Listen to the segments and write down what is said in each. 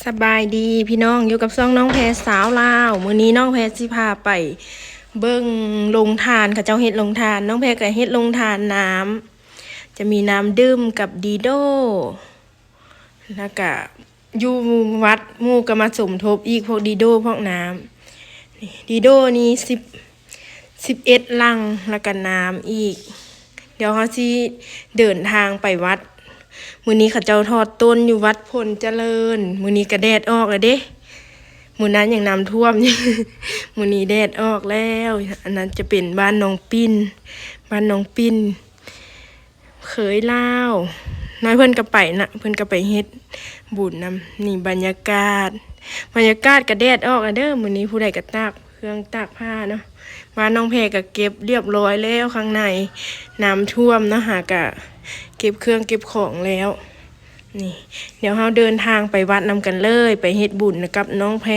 ສະບາຍດີພີ່ນ້ອງ ຢູ່ກັບຊ່ອງນ້ອງແພສາວລາວ. ມື້ນີ້ນ້ອງແພຊິພາໄປເບິ່ງໂຮງທານ ເຂົາເຈົ້າເຮັດໂຮງທານ. ນ້ອງແພກໍເຮັດໂຮງທານນ້ຳ ຈະມີນ້ຳດື່ມກັບດີໂດ ແລ້ວກະຢູ່ວັດໝູ່ກໍມາສົມທົບອີກ ພວກດີໂດ ພວກນ້ຳ. ດີໂດນີ້ສິບ ສິບເອັດຫຼັງ ແລ້ວກະນ້ຳອີກ. ດຽວເຮົາຊິເດີນທາງໄປວັດ. ມື້ນີ້ເຂົາເຈົ້າທອດຕົ້ນຢູ່ວັດພົນຈະເລີນ. ມື້ນີ້ກະແດດອອກແລ້ວເດ້ ມື້ນັ້ນຍັງນ້ຳຖ້ວມຢູ່ ມື້ນີ້ແດດອອກແລ້ວ. ອັນນັ້ນຈະເປັນບ້ານນ້ອງປິ້ນ ບ້ານນ້ອງປິ້ນ ເຂີຍລາວ. ນ້ອຍເພິ່ນກໍໄປນະ ເພິ່ນກໍໄປເຮັດບຸນນຳ. ນີ້ບັນຍາກາດ ບັນຍາກາດກະແດດອອກແລ້ວເດີ. ມື້ນີ້ຜູ້ໃດກໍຕາກເຄື່ອງຕາກຜ້າເນາະ. ບ້ານນ້ອງແພກໍເກັບລຽບລ້ອຍແລ້ວ ຂ້າງໃນນ້ຳຖ້ວມເນາະ ຫາກະເກັບເຄື່ອງເກັບຂອງແລ້ວ. ນີ້ ດຽວເຮົາເດີນທາງໄປວັດນຳກັນເລີຍ ໄປເຮັດບຸນກັບນ້ອງແພ.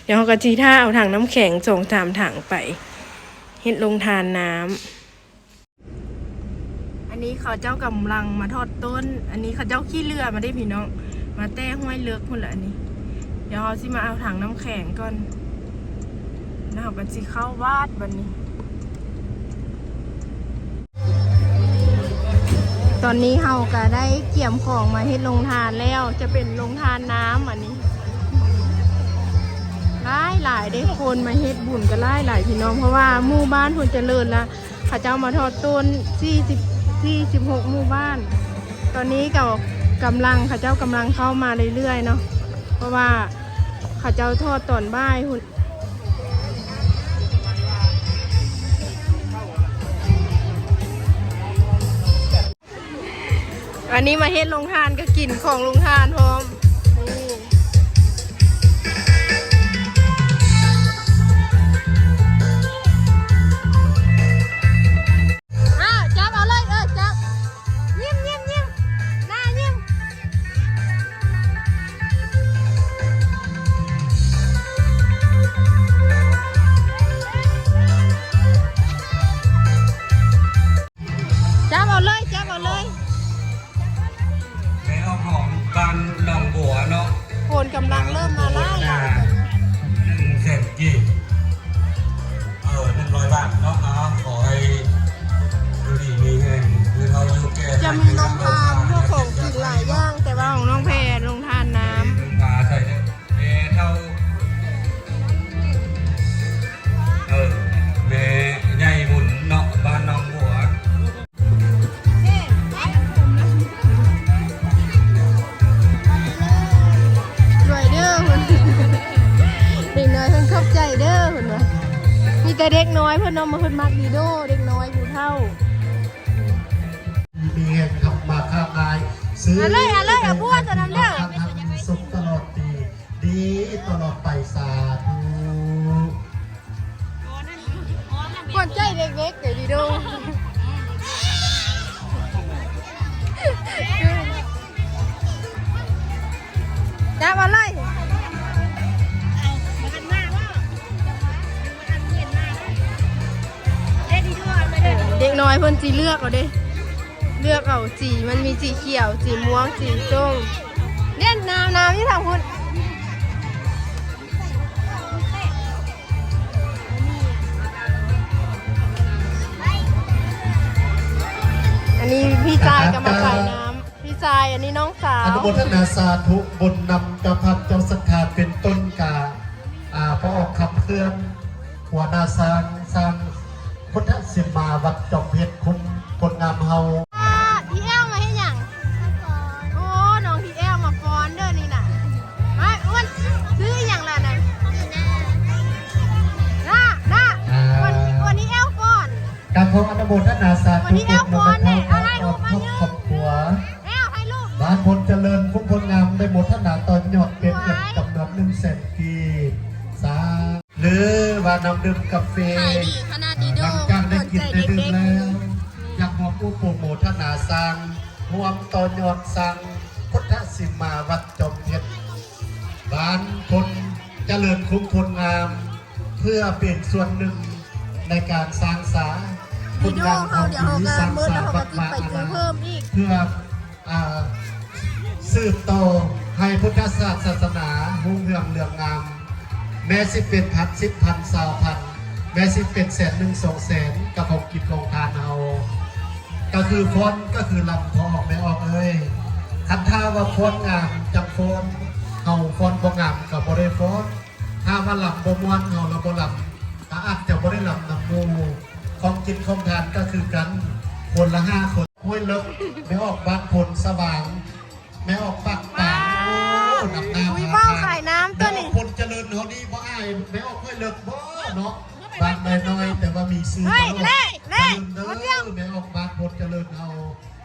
ດຽວເຮົາກໍຊິຖ້າເອົາຖັງນ້ຳແຂງສອງສາມຖັງໄປເຮັດໂຮງທານນ້ຳ. ອັນນີ້ເຂົາເຈົ້າກຳລັງມາທອດຕົ້ນ. ອັນນີ້ເຂົາເຈົ້າຂີ່ເຮືອມາເດ້ພີ່ນ້ອງ ມາແຕ່ຫ້ວຍເລິກພຸ້ນລະ. ອັນນີ້ ດຽວເຮົາຊິມາເອົາຖັງນ້ຳແຂງກ່ອນ ແລ້ວເຮົາກໍຊິເຂົ້າວັດບັດນີ້. ຕອນນີ້ເຮົາກໍໄດ້ກຽມຂອງມາເຮັດໂຮງທານແລ້ວ ຈະເປັນໂຮງທານນ້ຳ. ອັນນີ້ຫຼາຍໆເດ້ ຄົນມາເຮັດບຸນກໍຫຼາຍໆ ພີ່ນ້ອງ ເພາະວ່າໝູ່ບ້ານເພິ່ນຈະເລີນລະ ເຂົາເຈົ້າມາທອດຕົ້ນສີ່ສິບ ສີ່ສິບຫົກໝູ່ບ້ານ. ຕອນນີ້ກໍກຳລັງ ເຂົາເຈົ້າກຳລັງເຂົ້າມາເລື້ອຍໆເນາະ ເພາະວ່າເຂົາເຈົ້າທອດຕອນບ່າຍພຸ້ນ. ອັນນີ້ມາເຮັດໂຮງທານ ກໍກິນຂອງໂຮງທານພ້ອມ. ນີ້ ອ້າວ ຈັບເອົາເລີຍ ເອີ ຈັບ ຍິ້ມ ຍິ້ມ ຍິ້ມ ໜ້າຍິ້ມ. ຈັບເອົາເລີຍ ຈັບເອົາເລີຍ. ແມ່ອອກຫອມບ້ານໜອງບົວເນາະ ໂຫນກຳລັງເລີ່ມມາຫຼາຍໆ ໜຶ່ງແສນກີບ ເອີ ໜຶ່ງຮ້ອຍບາດເນາະ. ເອົາ ຂໍໃຫ້ຢູ່ດີມີແຮງ ຄືເຮົາຢູ່ແກ່ ຈະມີໂຮງທານ ພວກຂອງກິນຫຼາຍຢ່າງ ແຕ່ວ່າຂອງນ້ອງແພໂຮງທານນ້ຳ ພາໃສ່ເດີ ແມ່ເຖົ້າ ເອີ ແມ່ໃຫຍ່ບຸນເນາະ ບ້ານໜອງບົວ. ສວຍເດີ ເດັກນ້ອຍເພິ່ນຂອບໃຈເດີ ເພິ່ນວ່າ. ມີແຕ່ເດັກນ້ອຍເພິ່ນເນາະ ເພິ່ນມັກດີໂດ ເດັກນ້ອຍຜູ້ເຖົ້າ. ມີແຮງທຳມາຄ້າຂາຍ ຊື້ ເອົາເລີຍ ເອົາເລີຍ ເອົາບົວຕົວນັ້ນເດີ ມີຄວາມສຸກຕະຫຼອດປີ ດີຕະຫຼອດໄປ ສາທຸ. ຂວັນໃຈເດັກໆ ເດດີໂດ ຈັບເອົາເລີຍ. ເດັກນ້ອຍເພິ່ນຊິເລືອກເອົາເດ້ ເລືອກເອົາສີ ມັນມີສີຂຽວ ສີມ່ວງ ສີສົ້ມ ເດັ່ນ ນ້ຳ ນ້ຳຢູ່ທາງພຸ້ນ. ອັນນີ້ພີ່ຊາຍກໍມາຂາຍນ້ຳ ພີ່ຊາຍ ອັນນີ້ນ້ອງສາວ. ອະນຸໂມທະນາສາທຸບຸນນຳເຈົ້າພາບເຈົ້າສັດທາເປັນຕົ້ນກາ ອາ ພໍ່ອອກຄຳເພື່ອນ ຫົວໜ້າຊ່າງ ຊ່າງພຸດທະສິມມາວັດຈອມເພັດ ຄົນ ຄົນງາມເຮົາ. ພີ່ແອວມາເຮັດຫຍັງ? ໂອ້ ນ້ອງພີ່ແອວມາຟ້ອນເດີນີ້ນະ. ມາ ອ້ວນ ຊື່ອີ່ຫຍັງລະນະ? ນະ ນະ ອ່າ ອ້ວນ ອ້ວນ ພີ່ແອວຟ້ອນ. ການຂໍອະນຸໂມທະນາສາທຸບຸນນຳເຈົ້າພາບ ຄອບຄົວ ແອວ ຖ່າຍຮູບ ບ້ານພົນຈະເລີນ ຄຸ້ມໂພນງາມ ໄດ້ໂມທະນາຕໍ່ຍອດເປັນເງິນຈຳນວນໜຶ່ງແສນກີບ ສາ ຫຼືວ່ານ້ຳດື່ມກາເຟ. ຂາຍດີຂະໜາດນີ້ເດີ ຫຼັງຈາກໄດ້ກິນໄດ້ດື່ມແລ້ວ ຢາກຮ່ວມອະນຸໂມທະນາສ້າງ ຮ່ວມຕໍ່ຍອດສ້າງພຸດທະສິມມາວັດຈອມເພັດ ບ້ານພົນຈະເລີນຄຸ້ມໂພນງາມ ເພື່ອເປັນສ່ວນໜຶ່ງໃນການສ້າງສາຜົນງານຂອງດີ ສ້າງສາວັດວາອາລາມ ເພື່ອ ອ່າ ສ ສືບຕໍ່ໃຫ້ພຸດທະສາສະໜາຮຸ່ງເຮືອງເຫຼືອງງາມ, ແມ້ຊິເປັນພັນ ສິບພັນ ຊາວພັນ, ແມ້ຊິເປັນແສນໜຶ່ງ ສອງແສນ ກະຂອງກິນຂອງທານເຮົາ ກະຄືຟ້ອນ ກະຄືລຳ ພໍ່ອອກແມ່ອອກເອີຍ. ຄັນຖ້າວ່າຟ້ອນງາມຈັ່ງຟ້ອນ, ເຮົາຟ້ອນບໍ່ງາມກະບໍ່ໄດ້ຟ້ອນ. ຖ້າວ່າລຳບໍ່ມ່ວນ ເຮົາລະບໍ່ລຳ ກະອາດຈະບໍ່ໄດ້ລຳນຳໝູ່. ຂອງກິນຂອງທານກະຄືກັນ, ຄົນລະຫ້າຄົນ. ຫ້ວຍເລິກ ແມ່ອອກບ້ານໂພນສະຫວ່າງ, ແມ່ອອກປາກປາງ. ວ້າວ ໂອ້ ນຳໜ້າພາທາງ. ຂາຍນ້ຳຕົວນີ້ ແມ່ອອກໂພນຈະເລີນເຮົານີ້ບໍ່ອາຍແມ່ອອກຫ້ວຍເລິກບໍ່ເນາະ? ບ້ານນ້ອຍໆ ແຕ່ວ່າມີຊື່ຕະຫຼອດ. ເຮີ້ຍ ເລ ເລ ຢ່າລືມເດີ ແມ່ອອກບ້ານໂພນຈະເລີນເຮົາ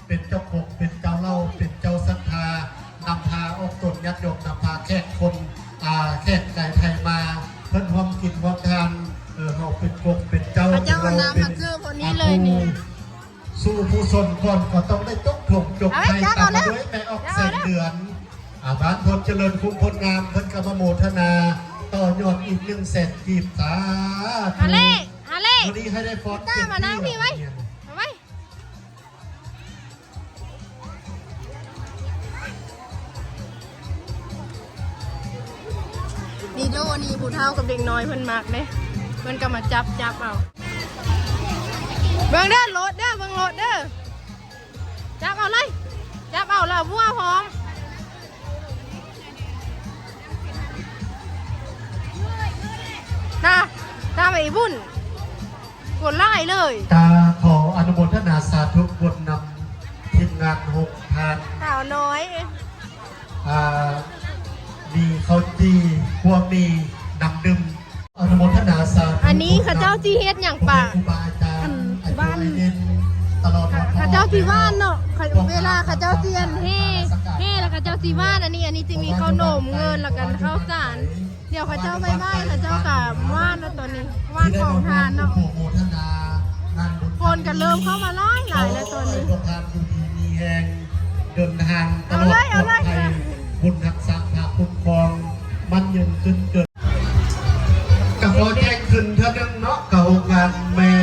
ເປັນເຈົ້າປົກເປັນເຈົ້າເຫຼົ່າ ເປັນເຈົ້າສັດທາ ນຳພາອອກຕົນຍາດໂຍມ ນຳພາແຂກຄົນ ອາ ແຂກໄກໄທມາ ເພິ່ນຮ່ວມກິນຮ່ວມທານ. ເອີ ເຮົາເປັນປົກເປັນເຈົ້າ ເຂົາເຈົ້າເອົານ້ຳມາເຈີພວກນີ້ເລີຍນີ້ ເປັນເຫຼົ່າເປັນຜູ້ສູ່ຜູ້ຊົນກ່ອນ ກໍຕ້ອງໄດ້ຈົກຖົງຈົກໄຮ່. ຕາມມາດ້ວຍແມ່ອອກແສງເດືອນ ອາ ບ້ານໂພນຈະເລີນຄຸ້ມໂພນງາມ ເພິ່ນກໍມາໂມທະນາຕໍ່ຍອດອີກໜຶ່ງແສນກີບ. ສາທຸ ຮາເລ ຮາເລ ມື້ນີ້ໃຫ້ໄດ້ຟ້ອນເຕັມທີ່. ມານັ່ງພີ້ໄວ້ ມາໄວ້. ດີໂດນີ້ ຜູ້ເຖົ້າກັບເດັກນ້ອຍເພິ່ນມັກເດ້ ເພິ່ນກໍມາຈັບ ຈັບເອົາ. ເບິ່ງເດີ ລົດເດີ ເບິ່ງລົດເດີ ຈັບເອົາເລີຍ ຈັບເອົາແລ້ວບົວພ້ອມ ນະ ຕາມໄປບຸນ. ກົດໄລເລີຍ. ກາຂໍອະນຸໂມທະນາສາທຸບຸນນຳທີມງານຫົກທ່ານ ສາວນ້ອຍ ອາ ມີເຂົ້າຈີ່ ພວກມີນ້ຳດື່ມ ອະນຸໂມທະນາສາທຸ. ອັນນີ້ເຂົາເຈົ້າຊິເຮັດຫຍັງປະ? ຄູບາອາຈານ ອັນບ້ານ ຕະຫຼອດ ເຂົາເຈົ້າຊິຫວ່ານເນາະ ເວລາເຂົາເຈົ້າຊິອັນແຫ່ ແຫ່ແລ້ວເຂົາເຈົ້າຊິຫວ່ານ. ອັນນີ້ ອັນນີ້ຊິມີເຂົ້າໜົມ ເງິນ ແລ້ວກໍເຂົ້າສານ. ດຽວເຂົາເຈົ້າໄປໄຫວ້ ເຂົາເຈົ້າກະຫວ່ານແລ້ວຕອນນີ້ ຫວ່ານຂອງທານເນາະ. ຝົນກະເລີ່ມເຂົ້າມາຫຼາຍໆແລ້ວຕອນນີ້. ເອົາເລີຍ ເອົາເລີຍ ເດີນທາງຕະຫຼອດປອດໄພ ບຸນຮັກສາພາຄຸ້ມຄອງ ໝັ້ນຍືນຂຶ້ນເກີດ. ກະຂໍແຈ້ງຂຶ້ນເທື່ອໜຶ່ງເນາະ ກະໂຮງງານແມ່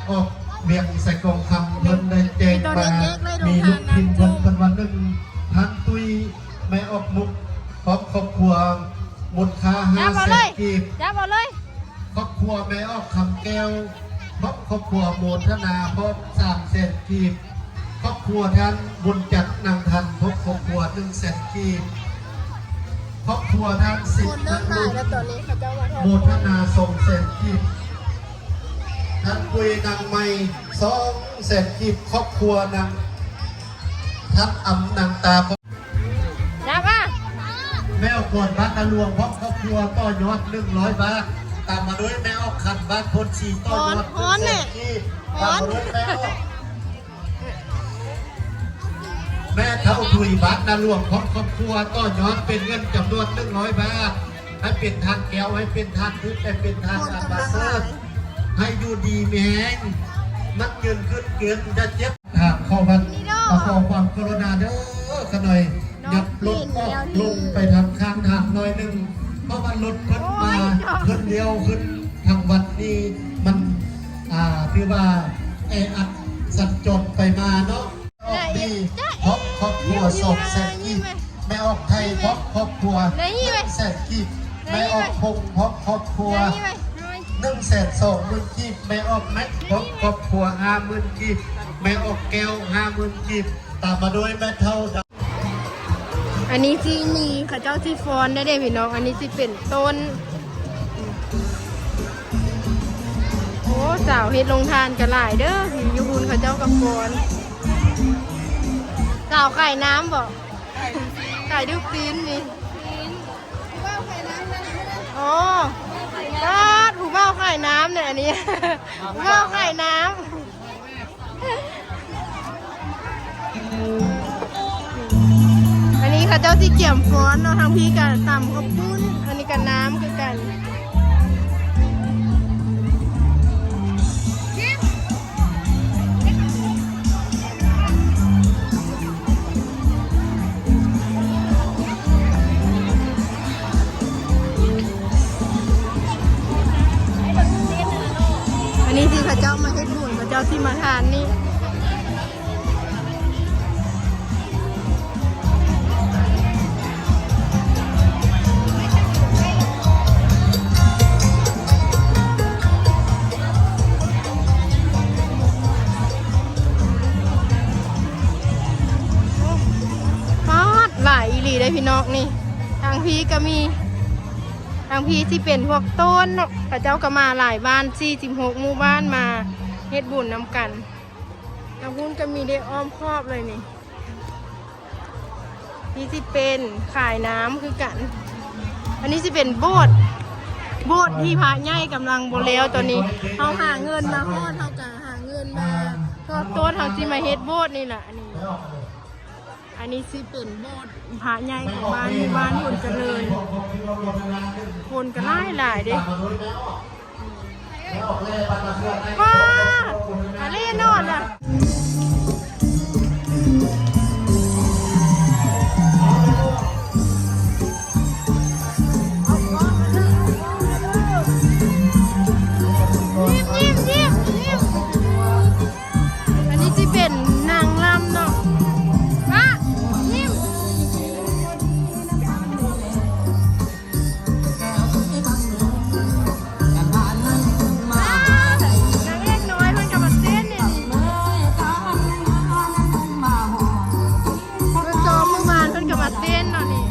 ອອກວຽງໄຊກອງຄຳ ເພິ່ນໄດ້ແຈ້ງມາ ມີລູກທີມເພິ່ນ ເພິ່ນວ່າ ໜຶ່ງ ທ່ານຕຸ້ຍ ແມ່ອອກມຸກ ພ້ອມຄອບຄົວ ມູນຄ່າຫ້າແສນກີບ. ຈັບເອົາເລີຍ ຄອບຄົວແມ່ອອກຄຳແກ້ວ ພ້ອມຄອບຄົວ ໂມທະນາພ້ອມສາມແສນກີບ. ຄອບຄົວທ່ານບຸນຈັນ ນາງທັນ ພ້ອມຄອບຄົວ ໜຶ່ງແສນກີບ. ຄອບຄົວທ່ານສິດ ນາງນຸ່ງ ໂມທະນາ ສອງແສນກີບ. ທ່ານປຸ້ຍ ນາງໃໝ່ ສອງແສນກີບ. ຄອບຄົວນາງທັບອຳ ນາງຕາ ແມ່ອອກກອນ ບ້ານນາຫຼວງ ພ້ອມຄອບຄົວ ຕໍ່ຍອດ ໜຶ່ງຮ້ອຍບາດ. ຕາມມາດ້ວຍແມ່ອອກຄັນ ບ້ານໂພນສີ ຕໍ່ຍອດ ໜຶ່ງແສນກີບ. ຕາມມາດ້ວຍແມ່ອອກ ແມ່ເຖົ້າທຸຍ ບ້ານນາຫຼວງ ພ້ອມຄອບຄົວ ຕໍ່ຍອດເປັນເງິນຈຳນວນ ໜຶ່ງຮ້ອຍບາດ. ໃຫ້ເປັນທານແກ້ວ ໃຫ້ເປັນທານທຶກ ໃຫ້ເປັນທານອັນປະເສີດ ໃຫ້ຢູ່ດີມີແຮງ ໝັ້ນຍືນຂຶ້ນເກີນ ຢ່າເຈັບ. ທາງເຂົ້າວັດ ຂໍຄວາມກະລຸນາເດີ ຂະໜ້ອຍ ຫຍັບລົດອອກລົງໄປທາງຂ້າງທາງໜ້ອຍໜຶ່ງ ເພາະວ່າລົດເພິ່ນມາ ເພິ່ນລ້ຽວຂຶ້ນທາງວັດນີ້ ມັນ ອ່າ ຖືວ່າແອອັດສັນຈອນໄປມາເນາະ. ອອກບີ ພ້ອມຄອບຄົວ ສອງແສນກີບ. ແມ່ອອກໄທ ພ້ອມຄອບຄົວ ໜຶ່ງແສນກີບ. ແມ່ອອກພົງ ພ້ອມຄອບຄົວ ໜຶ່ງແສນສອງໝື່ນກີບ. ແມ່ອອກແມັກ ພ້ອມຄອບຄົວ ຫ້າໝື່ນກີບ. ແມ່ອອກແກ້ວ ຫ້າໝື່ນກີບ. ຕາມມາດ້ວຍແມ່ເຖົ້າ ອັນນີ້ຊິມີ ເຂົາເຈົ້າຊິຟ້ອນໄດ້ເດ້ພີ່ນ້ອງ. ອັນນີ້ຊິເປັນຕົ້ນ ໂອ້ ສາວເຮັດໂຮງທານກໍຫຼາຍເດີ ຢູ່ພຸ້ນເຂົາເຈົ້າກໍຟ້ອນ. ສາວຂາຍນ້ຳບໍ? ຂາຍລູກຊີ້ນນີ້. ອໍ ຕາດ ຜູ້ບ່າວຂາຍນ້ຳເດ້ ອັນນີ້ ຜູ້ບ່າວຂາຍນ້ຳ. ອັນນີ້ເຂົາເຈົ້າຊິກຽມຟ້ອນເນາະ ທາງພີ້ກະຕຳເຂົ້າປຸ້ນ ອັນນີ້ກະນ້ຳຄືກັນ. ອັນນີ້ທີ່ເຂົາເຈົ້າມາເຮັດບຸນ ເຂົາເຈົ້າຊິມາທານນີ້. ພີ່ນ້ອງນີ້ ທາງພີ້ກໍມີ ທາງພີ້ຊິເປັນພວກໂຕນເນາະ ເຂົາເຈົ້າກໍມາຫຼາຍບ້ານ ສີ່ສິບຫົກໝູ່ບ້ານມາເຮັດບຸນນຳກັນ. ທາງພຸ້ນກໍມີເດ້ ອ້ອມຂອບເລີຍນີ້ ນີ້ຊິເປັນຂາຍນ້ຳຄືກັນ. ອັນນີ້ຊິເປັນໂບດ ໂບດທີ່ພະໃຫຍ່ກຳລັງບໍ່ແລ້ວຕອນນີ້. ເຮົາຫາເງິນມາຮອດ ເຮົາກໍຫາເງິນມາທອດໂຕນ ເຮົາຊິມາເຮັດໂບດນີ້ລະ. ອັນນີ້ ອັນນີ້ຊິເປັນໂບດພະໃຫຍ່ຂອງບ້ານ ໝູ່ບ້ານພົນຈະເລີນ. ຄົນກໍຫຼາຍໆເດ້. ວ້າ ອາເລນອນລະ. ຍິ້ມ ຍິ້ມ ຍິ້ມ ຍິ້ມ. ອັນນີ້ຊິເປັນນາງລຳເນາະ. ປ້າ ຍິ້ມ. ນາງເອກນ້ອຍເພິ່ນກໍມາເຕັ້ນນີ້ ເພິ່ນຊ້ອມມື້ວານເພິ່ນກໍມາເຕັ້ນເນາະນີ້.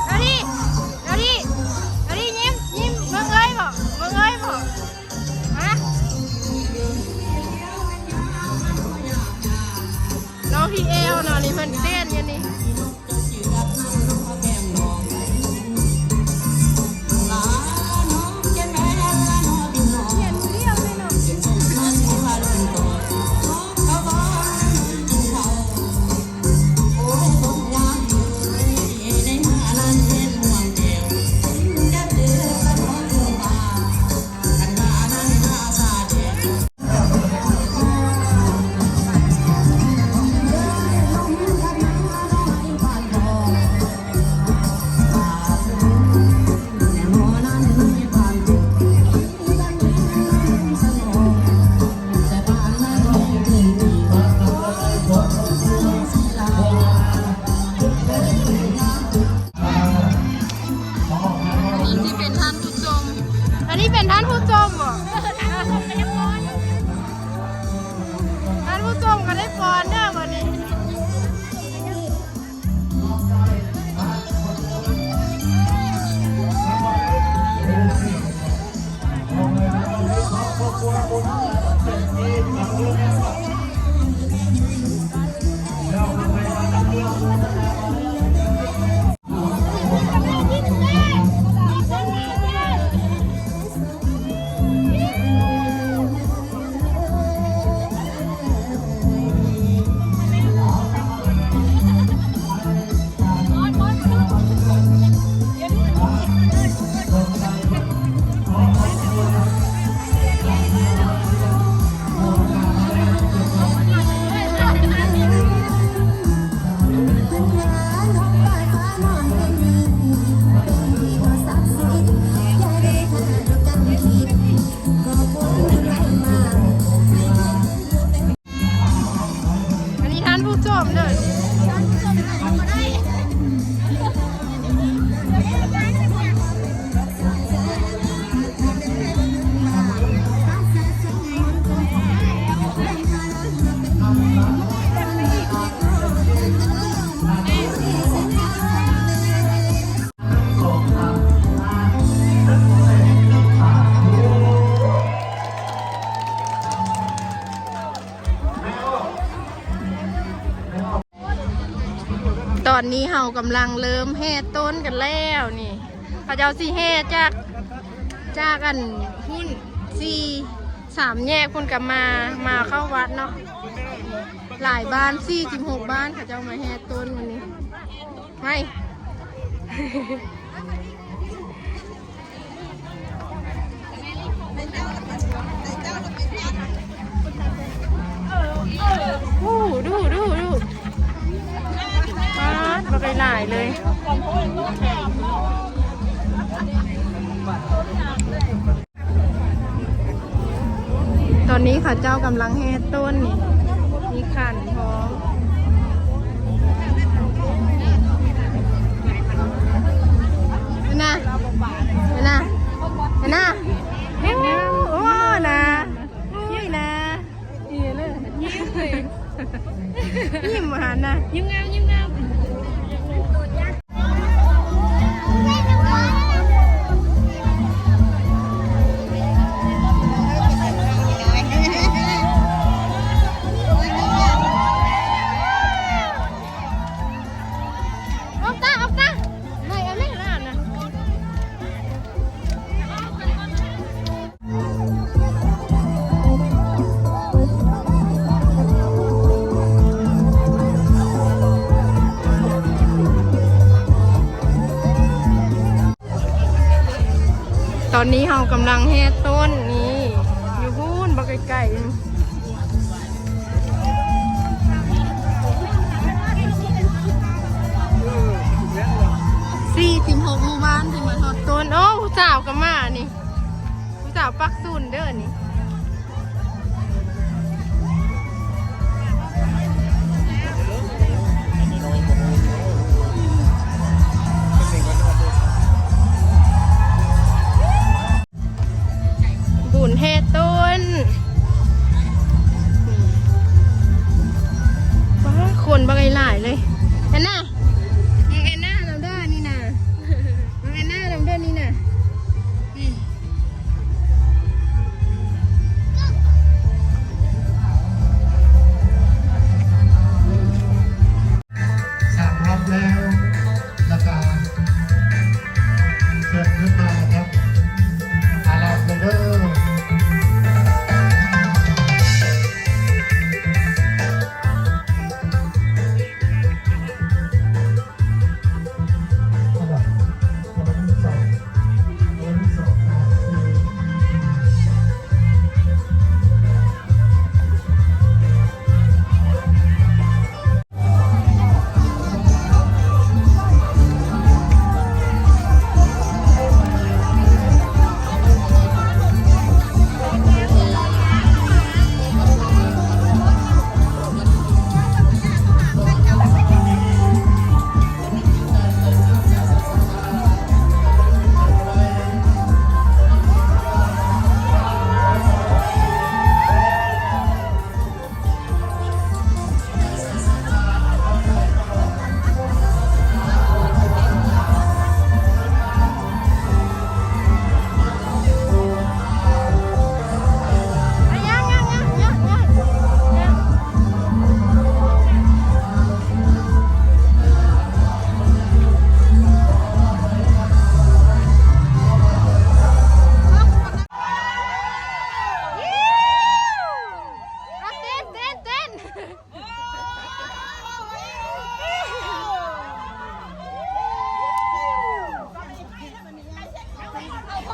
ດາດີ ດາດີ ດາດີ ຍິ້ມ ຍິ້ມ ເບິ່ງເອີຍບໍ ເບິ່ງເອີຍບໍ ຮະ ນ້ອງທີ່ແອວເນາະນີ້ ເພິ່ນເຕັ້ນຢູ່ນີ້. ອັນນີ້ຊິເປັນທ່ານຜູ້ຊົມ ອັນນີ້ເປັນທ່ານຜູ້ຊົມບໍ? ທ່ານຜູ້ຊົມກໍໄດ້ຟ້ອນເດີບັດນີ້. ອັນນີ້ທ່ານຜູ້ຊົມເດີ. ຕອນນີ້ເຮົາກຳລັງເລີ່ມແຫ່ຕົ້ນກັນແລ້ວນີ້ ເຂົາເຈົ້າຊິແຫ່ຈາກ ຈາກອັນພຸ້ນ ສີ່ ສາມແຍກພຸ້ນກໍມາ ມາເຂົ້າວັດເນາະ. ຫຼາຍບ້ານ ສີ່ສິບຫົກບ້ານ ເຂົາເຈົ້າມາແຫ່ຕົ້ນມື້ນີ້. ໄປ. ໂອ້ ດູ ດູ ດູ ປາດ ບັກຫຼາຍໆເລີຍ. ຕອນນີ້ເຂົາເຈົ້າກຳລັງແຫ່ຕົ້ນນີ້ ມີຂັນພ້ອມ. ເຫັນນະ ເຫັນນະ ເຫັນນະ ໂອ້ ນະ ໂອ້ຍນະ ຍິ້ມເລີຍ ຍິ້ມເລີຍ ຍິ້ມຫັ້ນນະ ຍິ້ມງາມ ຍິ້ມງາມ. ອອກຕາ ອອກຕາ ໄປເອົາແມ່ຫຼານນະ. ຕອນນີ້ເຮົາກຳລັງແຫ່ຕົ້ນນີ້ ຢູ່ພຸ້ນ ບັກໄກໆ ສີ່ສິບຫົກໝູ່ບ້ານທີ່ມາຮອດຕົ້ນ. ໂອ້ ຜູ້ສາວກໍມານີ້ ຜູ້ສາວປັກສູນເດີນີ້. ບຸນແຫ່ຕົ້ນ ວ້າ ຄົນບັກຫຼາຍເລີຍ. ແອນນາ ແອນນານຳເດີນີ້ນະ ແອນນານຳເດີນີ້ນະ. ສາມຮອບແລ້ວ ແລ້ວກະເຊີນຂຶ້ນມານະຄັບ ອາລາມເລີຍເດີ.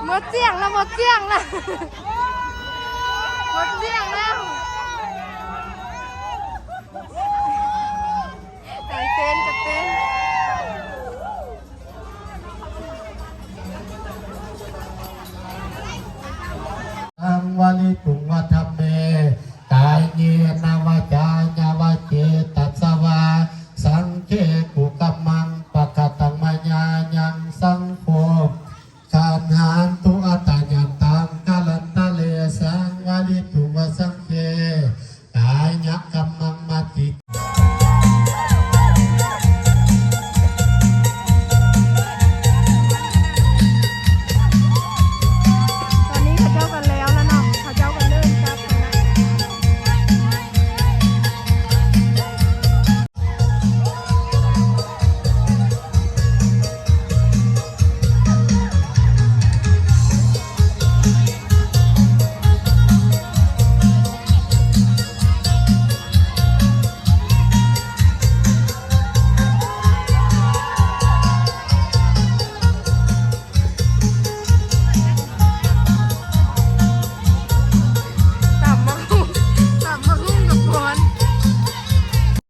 ໝົດສຽງແລ້ວ ໝົດສຽງແລ້ວ ໝົດສຽງແລ້ວ.